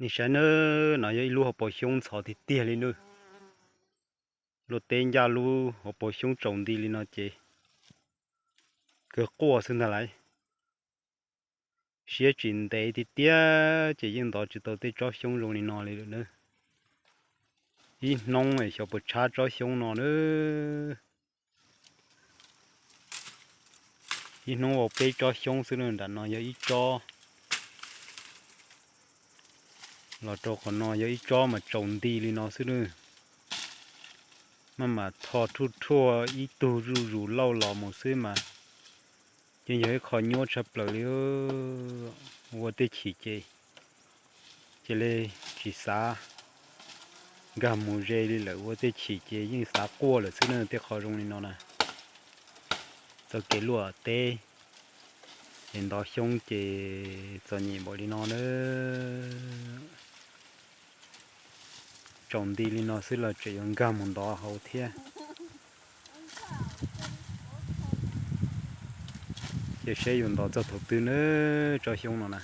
Nej saib na, no yog ib lub hauv paus xyoob ntxhov tiag tiag li nawb. Luaj teb ncaj lub hauv paus xyoob tsaus nti li no ces kawg quaj xwb ntag lauj. Siab tsis ntev tiag tiag ces yeej ntov tsis tau tej tsob xyoob zoo li no li lawm nawb. Ib hnub xyov puas tshab tsob xyoob no nawb. Ib hnub vau peb tsob xyoob xwb nawb, nram no yog ib tsob, los rau qhov no yog ib tsob mas tsaus nti li no xwb nawb. Maj mam tho rhuaj rhuaj ib tug zuj zus lauj los mus xwb mas ces yog ib qho nyuaj tshaj plaws li. Ua tej chim ces cia li tsis xav nkag mus ze li lawm, ua tej chim ces yeej xav quaj lawm xwb na. Tej qho zoo li no na, txoj kev luaj teb es ntov xyoob ces txom nyem npaum li no na. Tsaus nti li no xwb los tseem yuav nkag mus ntov hauv thiab. Cia seb yuav ntov txog thaum twg na, tsob xyoob no na.